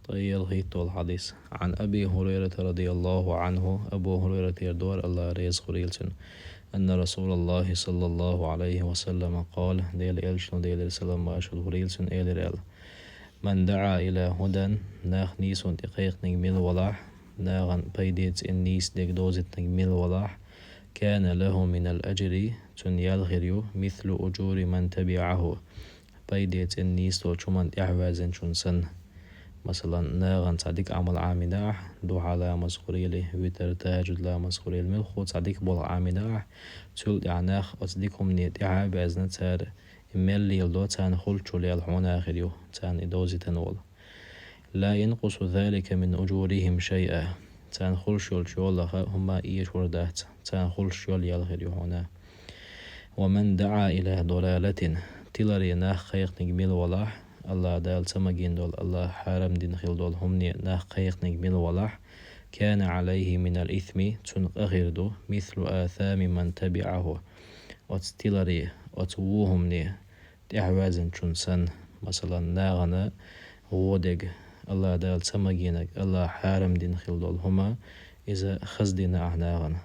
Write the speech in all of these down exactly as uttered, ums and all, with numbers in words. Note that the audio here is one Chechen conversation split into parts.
Ткъаь ялхайтталгӀа хьадис. عن أبي هريرة رضي الله عنه, Абу ХӀурайратера дора, АллахӀ раьза хилва цунна, أن رسول الله صلى الله عليه وسلم قال, Даьла Элчано, Даьлера салам-маршал хилда цунна, элира аьлла: من دعا إلى هدى, нах нийсонна тӀакхайкхинарг мила валахь, нахана пайде цӀена нийса дерг довзийтинарг мила валахь, كان له من الأجر, цунна яла хир ю, مثل أجور من تبعه, пайде цӀена нийса долча хӀуманна тӀехьаваьзначунна санна. Масала, нахана цхьа дика Ӏамал Ӏамийна ахь, духьа ламаз хиларий, витр, тахӀажжуд ламаз хиларий, муьлхха цхьа дика болх Ӏамийна ахь, цул тӀехьагӀа нах оцу дика хӀумане тӀехьа а ваьзна, цара и мел леладо, царна хуьлучул яла хьуна хир ю, царна и довзийтина волу. لا ينقص ذلك من أجورهم شيئا. Царна хуьлуш йолчу йолах хӀума эшор дац, царна хуьлуш йолу яла хир ю хьуна. ومن دعا إلى ضلالة. Тиларе нах кхайкхинарг мила валахь, АллахӀ Дала ца магийна долу, АллахӀа хьарам дина хилла долу хӀумане нах кхайкхинарг мила валахь, كان عليه من الإثم, цунна къа хир ду, مثل آثام من تبعه. Оцу тиларе, оцу вон хӀумане тӀехьаваьзначунна санна. Масала, нахана вон дерг, АллахӀ Дала ца магийнарг, АллахӀа хьарам дина хилла долу хӀума, иза хаза дина ахь нахана.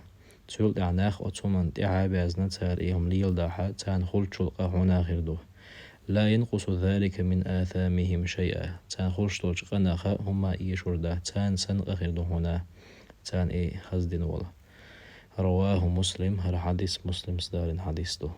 Цул тӀехьагӀа нах оцу хӀуманна тӀехьа а ваьзна, цара и хӀума леладахь, царна хуьлучул къа хьуна хир ду. لا ينقص ذلك من آثامهم شيئا. Царна хуьлуш долчу къинах хӀума эшор дац, царна санна къа хир ду хьуна, царна и хаза дина волу. رواه مسلم, хӀара хьадис Муслима далийна хьадис ду.